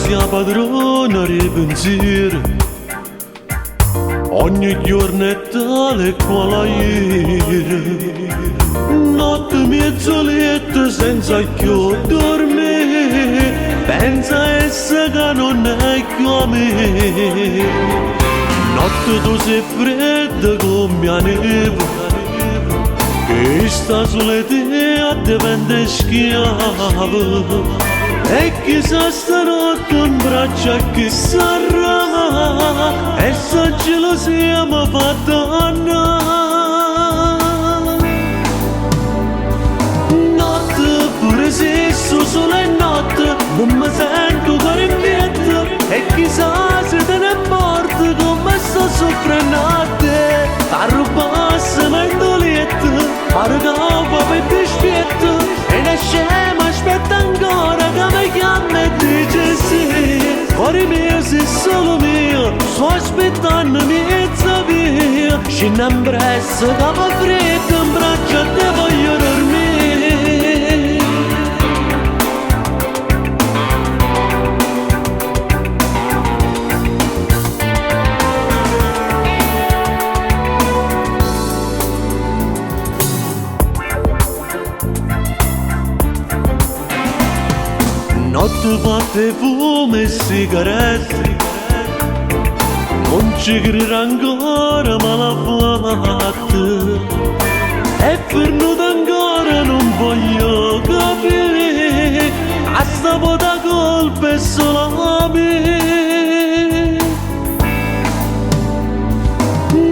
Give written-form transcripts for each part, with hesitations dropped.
Si 'a padrona d' 'e penziere, Ogni giorno è tale e quale aiere. Notte 'mmiez'o lietto senza cchiù durmì, Penzo a essa ca nun è cchiù 'a mia. Notte tu si' fredda comm' 'a neve, Chesta solitudine addeventa schiava. E chissà stanotte 'mbraccio a chi sarrà, E 'sta gelosia me fa dannà. Notte, pure si sto solo è notte, Nun me sento 'o core 'mpietto, E chissà si te ne 'mporta comme sto suffrenno a te. T'arrubbasse dint' 'o lietto, Pare ca fa pe' dispietto, E 'na scema aspetta ancora ca me chiamma e dice sì. Core mio, si' solo mio, Sto aspettanno 'mmiez' 'a via, Scinne ampressa ca fa freddo, 'mbraccio a te voglio durmì. Notte fatta 'e fumo e sigarette, Nun ce crero ancora ma l'ha fatta. È fernuta ancora, nun voglio capì, A 'sta vota 'a colpa è solo 'a mia.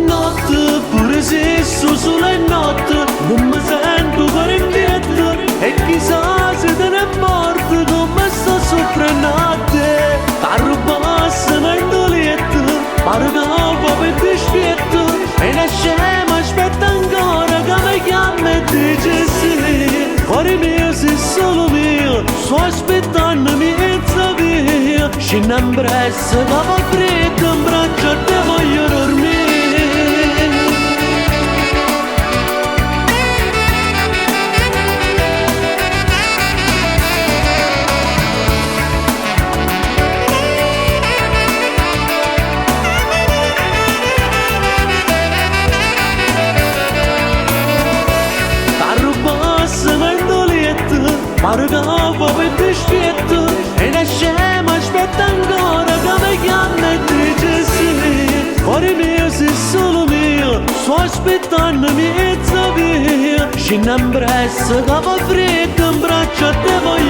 Notte, pure si sto solo è notte, Nun me sento 'o core 'mpietto, E chissà si te ne 'mporta comme sto suffrenno a te. T'arrubbasse dint' 'o lietto, Pare ca fa pe' dispietto, E 'na scema aspetta ancora ca me chiamma e dice sì. Core mio, si' solo mio, Sto aspettanno 'mmiez' 'a via, Scinne ampressa ca fa freddo, 'mbraccio a te voglio durmì. T'arrubbasse dint' 'o lietto, Pare ca fa pe' dispietto, E 'na scema aspetta ancora ca me chiamma e dice sì. Core mio, si' solo mio, Sto aspettanno 'mmiez' 'a via, Scinne ampressa ca fa freddo, 'mbraccio a te voglio.